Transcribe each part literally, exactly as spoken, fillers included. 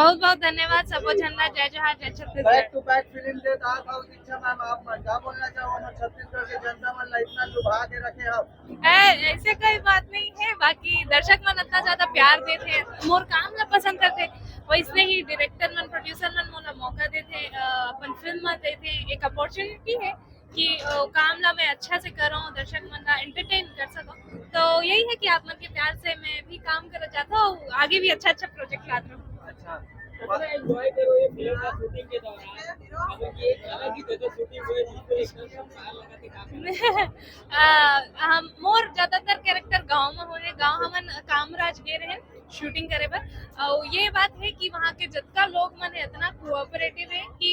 बहुत बहुत धन्यवाद सबो झन ला। जय जोहार, जय Chhattisgarh. Back to back film देत आत हव दीक्षा मैम, आप मन का बोलना चाहो हमर छत्तीसगढ़ के जनता मन ला इतना लुभा के रखे हव? ए, ऐसे कोई बात नहीं है, बाकी दर्शक मन इतना ज्यादा प्यार देथे, मोर काम ला पसंद करथे, वैसने ही डायरेक्टर मन, प्रोड्यूसर मन मोला मौका देथे, अ, अपन फिल्म में देथे, एक अपॉर्चुनिटी है कि अ, काम ला मैं अच्छा से करूँ, दर्शक मन ला एंटरटेन कर सकूँ। तो यही है कि आप मन के प्यार से मैं भी काम करना चाहता हूँ, आगे भी अच्छा अच्छा प्रोजेक्ट लात रहूँ। अच्छा, कितना एंजॉय करो ये फिल्म का शूटिंग के दौरान? अब ये अलग ही जगह शूटिंग हुई, जिस पे एकदम सब साल लगा के काम अ, हम मोर ज्यादातर कैरेक्टर गांव में होए, गांव हमन कामराज गे रहे शूटिंग करे बर। और ये बात है कि वहाँ के जितना लोग मन है इतना कोऑपरेटिव है कि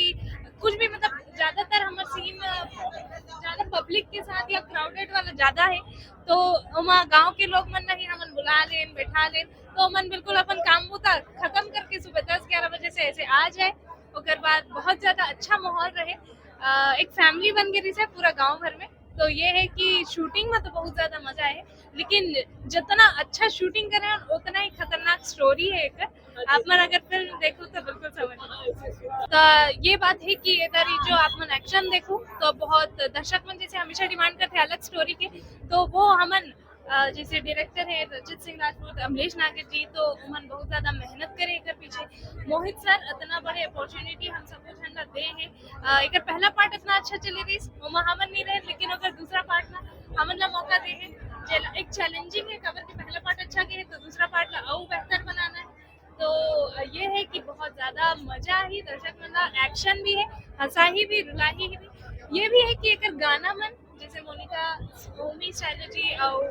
कुछ भी, मतलब, ज्यादातर हमर सीन ज्यादा पब्लिक के साथ या क्राउडेड वाला ज्यादा है, तो ओमा गांव के लोग मन नहीं हमन बुला लेन, बैठा लेन, तो हमन बिल्कुल अपन काम बुता खत्म करके सुबह दस ग्यारह बजे से ऐसे आ जाए। ओकर बाद बहुत ज्यादा अच्छा माहौल रहे, अ, एक फैमिली बन गई रहिस हे पूरा गांव भर में। तो ये है कि शूटिंग में तो बहुत ज्यादा मजा आए, लेकिन जितना अच्छा शूटिंग करे हैं, उतना ही खतरनाक स्टोरी है एक। आप मन अगर फिल्म देखो तो बिल्कुल समझ। तो ये बात है कि इधर ही जो आप मन एक्शन देखो तो बहुत दर्शक मन जैसे हमेशा डिमांड करते हैं अलग स्टोरी के, तो वो हमन, अ, जैसे डायरेक्टर है रंजीत सिंह राजपूत, अमलेश नागेश जी, तो उमन बहुत ज्यादा मेहनत करे एकर पीछे। मोहित सर इतना बड़े अपॉर्चुनिटी हम सबको झन ला दे हैं। अ, एकर पहला पार्ट इतना अच्छा चले रहिस, ओमा हमन नहीं रहे, लेकिन ओकर दूसरा पार्ट ना हमन ला मौका दे हैं। जेला एक चैलेंजिंग है, काबर कि पहला पार्ट अच्छा गए है तो दूसरा पार्ट ला अउ बेहतर बनाना है। तो ये है कि बहुत ज्यादा मजा ही दर्शक मन ला, एक्शन भी है, हंसाही भी, रुलाही भी। ये भी है कि एकर गाना मन जैसे मोनिका, ओमी स्टाइल जी और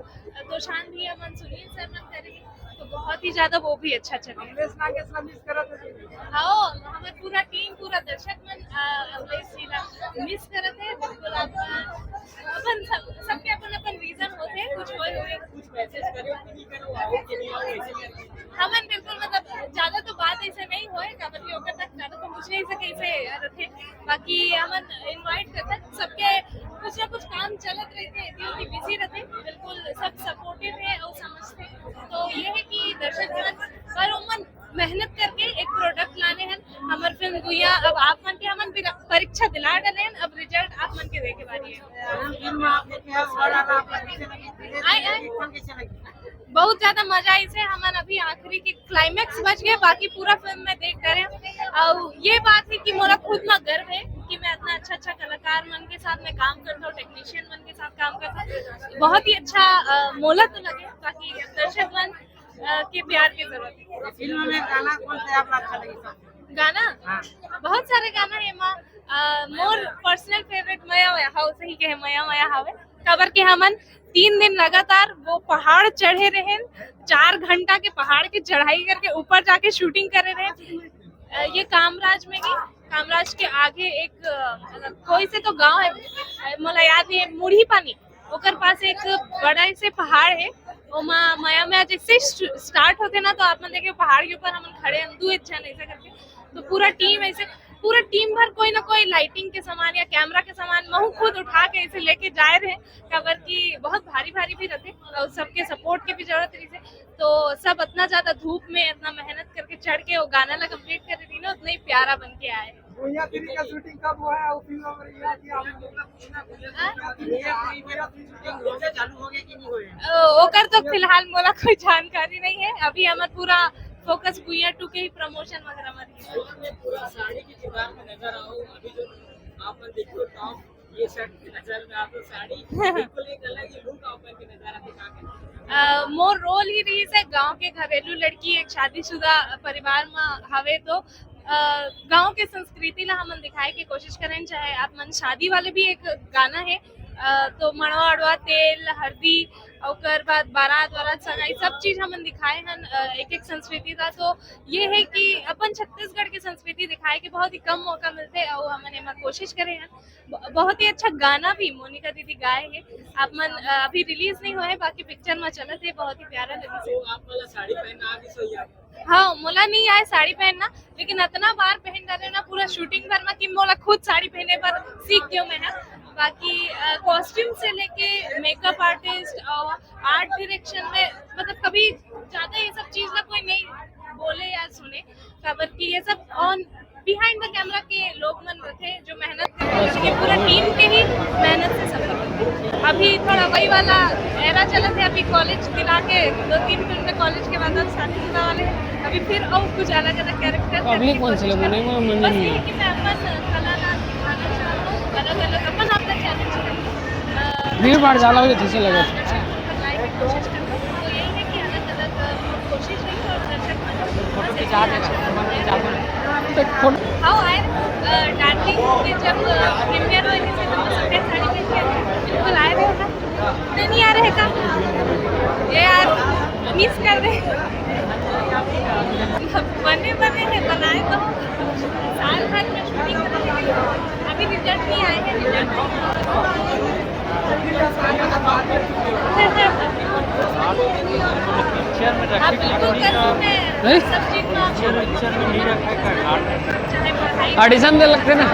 तोशान भी हमन सुनील सर मन करे हैं, तो बहुत ही ज्यादा वो भी अच्छा चले। अमलेश नागेश ला मिस करत है। हाँ, हमारे पूरा टीम, पूरा दर्शक मन, अ, अमलेश जी ला मिस करत है। बिल्कुल, आप अपन सब, सबके अपन अपन रीजन होते हैं, कुछ कोई हुए। कुछ मैसेज करो कि नहीं करो, आओ कि नहीं आओ, ऐसे करके। हमन बिल्कुल, मतलब, ज्यादा तो बात ऐसे नहीं होए, काबर कि ओकर तक ज्यादा पहुंच नहीं सके, ऐसे रथे। बाकी हमन इनवाइट करते हैं सबके, कुछ ना कुछ काम चलत रहते हैं, इतनी बिजी रहते हैं। बिल्कुल सब सपोर्टिव है और समझते हैं। तो ये है कि दर्शक मन पर उमन मेहनत करके एक प्रोडक्ट लाने हैं। हमर फिल्म गुइया अब आप मन के हमन परीक्षा दिला डले हैं, अब रिजल्ट आप मन के देखे बारी है। फिल्म आपको क्या, ओवरऑल आपको कैसे लगी? आए, आए। फिल्म कैसे लगी? बहुत ज्यादा मजा आइस हे। हमन अभी आखिरी के क्लाइमैक्स बच गए, बाकी पूरा फिल्म में देख डरे हैं। और ये बात है कि मोला खुद में गर्व है कि मैं इतना अच्छा अच्छा कलाकार मन के साथ मैं काम करता हूँ, टेक्नीशियन मन के साथ काम करता हूँ। बहुत ही अच्छा, अ, मोला तो लगे, बाकी दर्शक मन, अ, के प्यार की जरूरत है। फिल्म में गाना कौन सा आपको अच्छा लगी सबसे? गाना, हाँ। बहुत सारे गाना है माँ। अ, मोर पर्सनल फेवरेट मया मया हाव, सही कहे, मया मया हावे। काबर के हमन तीन दिन लगातार वो पहाड़ चढ़े रहे, चार घंटा के पहाड़ की चढ़ाई करके ऊपर जाके शूटिंग करे रहे। अ, ये कामराज में ही, कामराज के आगे एक, अ, मतलब, कोई से तो गांव है, अ, मोला याद नहीं है, मुढ़ी पानी, ओकर पास एक बड़ा से पहाड़ है। ओमा मया मया जैसे स्टार्ट होते ना, तो आप मन देखे पहाड़ के ऊपर हमन खड़े हैं, दू एक झन ऐसे करके, तो पूरा टीम ऐसे, पूरा टीम भर कोई ना कोई लाइटिंग के सामान या कैमरा के सामान महू खुद उठा के ऐसे लेके जाए रहे, काबर कि बहुत भारी भारी भी रहते और सबके सपोर्ट के भी जरूरत रही। तो सब इतना ज्यादा धूप में इतना मेहनत करके चढ़ के वो गाना ला कंप्लीट करे रही ना, उतना ही प्यारा बन के आए। गुइया थ्री का शूटिंग कब हुआ है और फिल्म में ये कि आप लोग गुइया थ्री शूटिंग होने चालू हो गया कि नहीं हुए? अ, ओकर तो फिलहाल मोला कोई जानकारी नहीं है। अभी हमार पूरा फोकस गुइया टू के ही प्रमोशन वगैरह में रही है। फिल्म में पूरा साड़ी के किरदार में नजर आओ। अभी जो आप मन देखो टॉप ये शर्ट के नजर में आ तो साड़ी बिल्कुल एक अलग ही लुक आप मन के नजर आते। का कहना? अ, मोर रोल ही रही से गांव के घरेलू लड़की, एक शादीशुदा परिवार में हवे, तो अ, गांव के संस्कृति ला हमन दिखाए के कोशिश करें, चाहे आप मन शादी वाले भी एक गाना है, अ, तो मड़वा अड़वा, तेल हरदी, ओकर बाद बारात वारात, सगाई, सब चीज हमन दिखाए हन, अ, एक एक संस्कृति का। तो ये है कि अपन छत्तीसगढ़ के संस्कृति दिखाए के बहुत ही कम मौका मिलते, और हमन एमा कोशिश करे हन। ब-, बहुत ही अच्छा गाना भी मोनिका दीदी गाए है। आप मन, अ, अभी रिलीज नहीं हुआ है, बाकी पिक्चर में चलत है, बहुत ही प्यारा लगी। तो आप वाला साड़ी पहनना आ भी सही है। हाँ, मोला नहीं आए साड़ी पहनना, लेकिन इतना बार पहन डाले ना पूरा शूटिंग भर में कि मोला खुद साड़ी पहने पर सीख गयो मैं, है। बाकी कॉस्ट्यूम से लेके मेकअप आर्टिस्ट और आर्ट डायरेक्शन में, मतलब, कभी ज्यादा ये सब चीज ना कोई नहीं बोले या सुने, काबर कि ये सब on behind the camera के लोग मन रथे, जो मेहनत करथे, ये पूरा टीम के ही मेहनत से सफल होथे। अभी थोड़ा वही वाला एरा चलत हे, अभी कॉलेज गिना के दो तीन फिल्म में कॉलेज के बाद अब शादीशुदा वाले हैं। अभी फिर और कुछ अलग अलग कैरेक्टर अगले कौन से लोग बने? बस ये है कि मैं अपन कला ला दिखाना चाहता हूँ, अलग अलग अपन आपका चैलेंज करना। भीड़ भाड़ ज्यादा हो जाती है, ऐसे लगे। लाइफ में कोशिश करता हूँ, तो यही है कि अलग अलग कोशिश रही और दर्शक आओ, आए। डार्लिंग के जब प्रीमियर हुई थी, तो सबके साड़ी पहन के बिल्कुल आए रहे था। नहीं, नहीं आ रहे था। ये यार, मिस कर रहे। बने बने हैं, बनाए तो साल भर में शूटिंग करने के लिए। अभी रिजल्ट नहीं आए हैं, रिजल्ट नहीं आए। आप बिल्कुल कर सकते हैं। नहीं? सब चीज में आप चाहे पढ़ाई ऑडिशन दे लगते ना।